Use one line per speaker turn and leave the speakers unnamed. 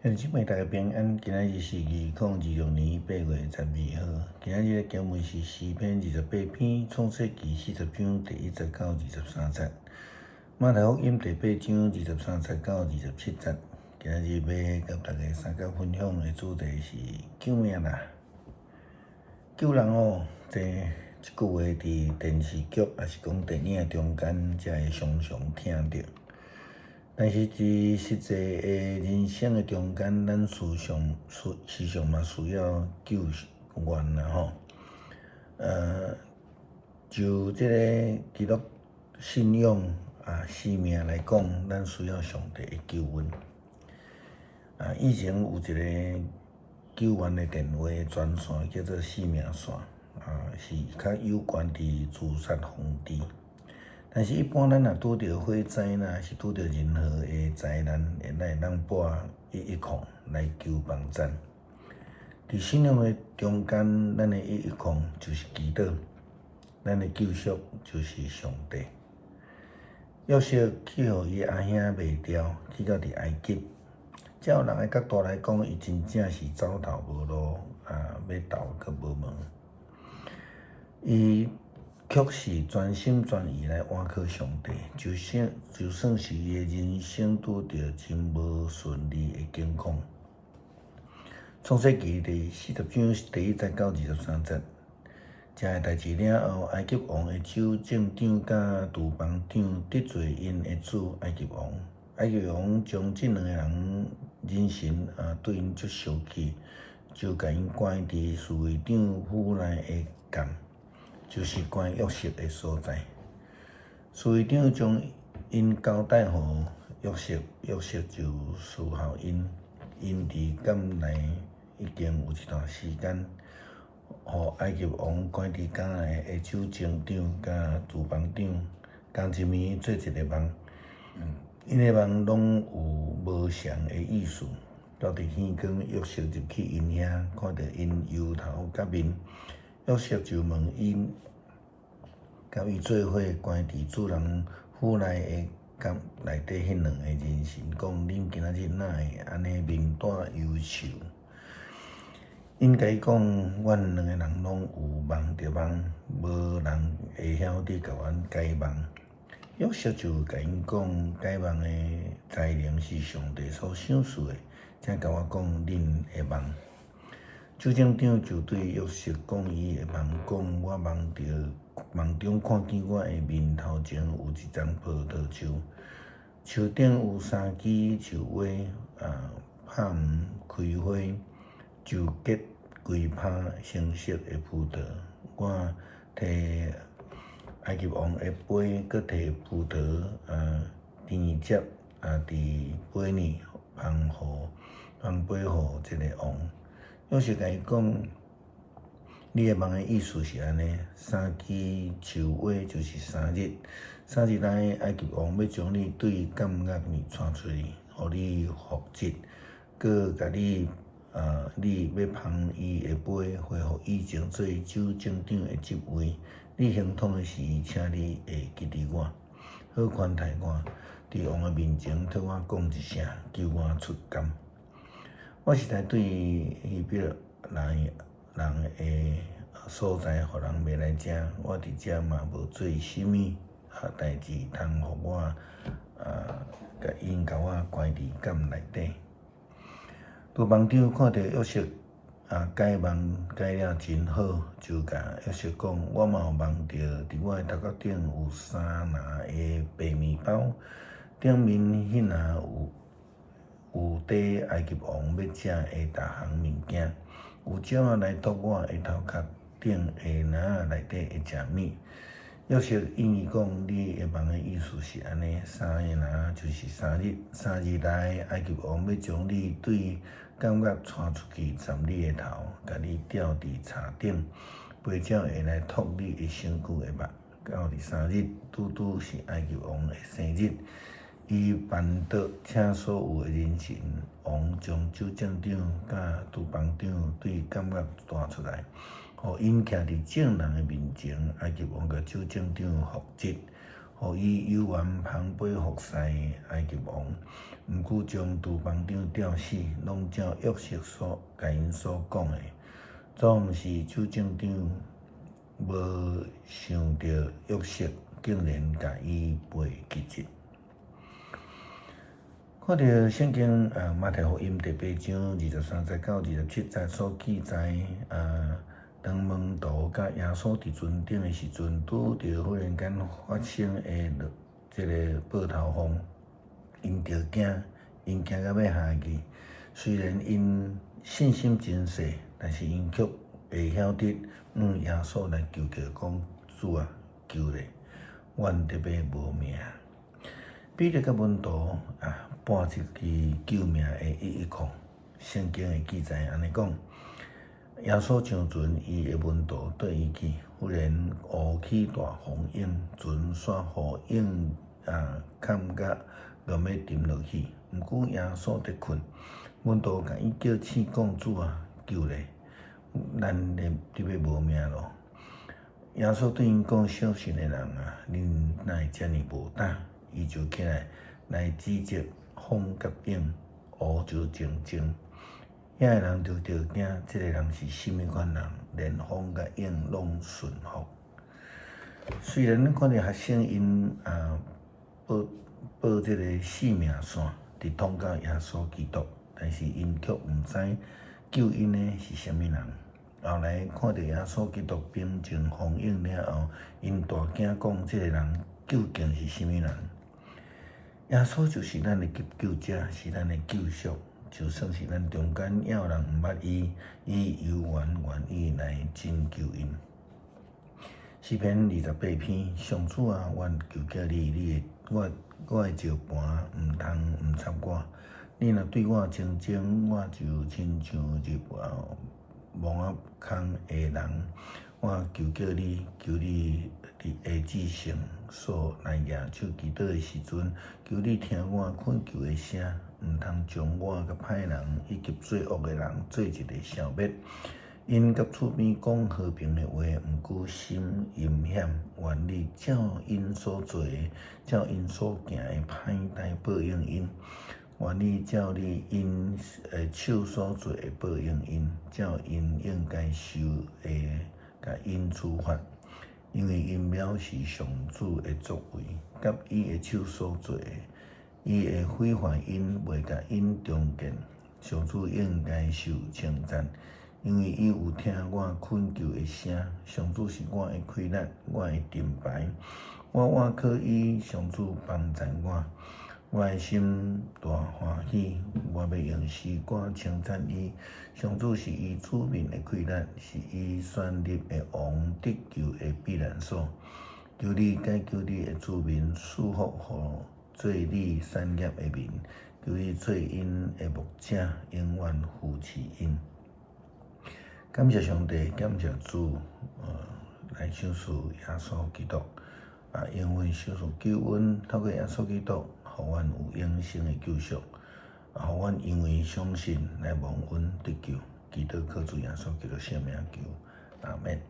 兄弟姊妹大家平安，今仔日是2026年8月12號。今仔日的經文是詩篇28篇，創世記40章第1節到23節，馬太福音第8章23節到27節。今仔日欲佮大家相共分享的主題是救命啦！救人哦，這句話佇電視劇抑是講電影中間才會常常聽著。但是佇實際的人生的中間，咱時常時常嘛需要救援啦吼。就這个基督信仰啊，生命來講，咱需要上帝的救恩。以前有一个救援的電話專線叫做生命線，是較有關佇自殺防治。但是，一般咱若拄著火災啦，是拄著任何的災難，咱會當撥110來求幫贊。佇信仰的中間，咱的一一空就是祈禱，咱的救贖就是上帝。約瑟去予伊阿兄賣掉，去到佇埃及。照人的角度來講，伊真正是走投無路，欲投閣無門。伊卻是專心專意來倚靠上帝，就算是伊的人生拄著真無順利的境況。創世記第40章第1節到23節，這个代誌了後，埃及王的酒政長佮廚房長得罪𪜶的主埃及王，埃及王將這兩个人人神對𪜶足生氣，就共𪜶關佇侍衛長府內的監，就是關約瑟的所在。侍衛長將𪜶交代予約瑟，約瑟就侍候𪜶。𪜶佇監內已經有一段時間，予埃及王關佇監內的酒政長佮廚房長，仝一暝做一个夢。𪜶的夢攏有無相的意思。到佇天光，約瑟入去𪜶遐，看著𪜶憂頭結面。約瑟就問𪜶，佮伊做伙關佇主人府內的監內底彼兩个人臣講：恁今仔日哪會按呢面帶憂愁？𪜶共伊講：阮兩个人攏有夢著夢，無人會曉得共阮解夢。約瑟就共𪜶講：解夢的才能是上帝所賞賜的，請共我講恁的夢。酒政長就對約瑟講伊的夢，講我夢著夢中看見我的面頭前有一叢葡萄樹，樹頂有三枝樹芽，拍黃開花，就結規葩成熟的葡萄。我提埃及王的杯，閣提葡萄甜汁佇杯裡捧杯予這个王。約瑟共伊講，你的夢的意思是按呢：三枝樹芽就是三日，三日內埃及王欲將你對監獄裡帶出去，予你復職，閣共你你欲捧伊的杯，恢復以前做酒政長的職位。你行統的時，請你會記得我，好寬待我，佇王的面前替我講一聲，救我出監。我實在對希伯來人的所在，予人賣來這，我佇遮嘛無做啥物代誌，通予我共𪜶共我關佇監內底。廚房長看著約瑟解夢解了真好，就共約瑟講：我嘛有夢著，佇我的頭殼頂有三籃的白麵包，頂面彼籃有綴埃及王欲食的逐項物件，有鳥仔來啄我的頭殼頂的籃仔內底的食物。約瑟應伊講：你的夢的意思是按呢，三个籃就是三日，三日內埃及王欲將你對監獄帶出去，斬你的頭，共你吊佇柴頂，飛鳥會來啄你的身軀的肉。到第三日，拄拄是埃及王的生日，伊辦桌請所有的人臣，王將酒政長佮廚房長對監獄帶出來，予𪜶徛佇眾人的面前。埃及王共酒政長復職，予伊有緣捧杯服侍埃及王。毋過將廚房長吊死，攏照約瑟所共𪜶所講的。總毋是酒政長無想著約瑟，竟然共伊背其實。看著聖經啊，馬太福音第八章二十三節到二十七節所記載啊，當門徒佮耶穌佇船頂的時陣，拄著忽然間發生的這个暴頭風，𪜶著驚，𪜶驚甲欲下去。雖然𪜶信心真細，但是𪜶卻會曉得向耶穌來求告，講主啊，求咧，阮得欲無命。彼得佮門徒啊，撥一支救命的一一空。聖經的記載按呢講：耶穌上船，伊的門徒綴伊去。忽然烏起大風湧，船煞予湧啊，崁甲欲沉落去。毋過耶穌佇睏，門徒共伊叫醒講：主啊，救咧！咱得欲無命咯！耶穌對𪜶講：小信的人啊，恁哪會遮爾無膽？伊就起來來指責風佮湧，烏就靜靜。遐个人就著驚，這个人是啥物款人？連風佮湧攏順服。雖然咱看著學生𪜶啊，報報這个性命線，佇通告耶穌基督，但是𪜶卻毋知救𪜶的是啥物人。後來看著耶穌基督平靜風湧了後，𪜶大驚講：這个人究竟是啥物人？耶穌就是咱的急救者，是咱的救贖。就算是咱中間猶有人毋捌伊，伊猶原願意來拯救𪜶。詩篇二十八篇，上主啊，我求叫你，你的我我的石盤毋通毋插我。你若對我忠貞，我就親像入墓仔空的人。我求叫你，求你佇的至聖所來舉手祈禱的時陣，求你聽我懇求的聲，毋通將我佮歹人以及作惡的人做一个消滅。𪜶佮喙邊講和平的話，毋過心陰險。願你照𪜶所做的，照𪜶所行的歹代報應𪜶。願你照你𪜶的手所做的報應𪜶，照𪜶應該受的，共𪜶處罰。因為𪜶藐視上主的作為，佮伊的手所做的，伊會毀壞𪜶，袂共𪜶重建。上主應該受稱讚，因為伊有聽我懇求的聲。上主是我的氣力，我的盾牌，我倚靠伊，上主幫贊我。我的心大歡喜，我欲用詩歌稱讚伊。上主是伊子民的氣力，是伊選立的王得救的避難所。求你解救你的子民，賜福予做你產業的民。求你做𪜶的牧者，永遠扶持𪜶。感謝上帝，感謝主，來賞賜耶穌基督，啊，永遠賞賜救恩，透過耶穌基督，予阮有永生的救贖，啊，予阮因為相信來蒙恩得救。祈禱靠主耶穌基督聖名求，阿們。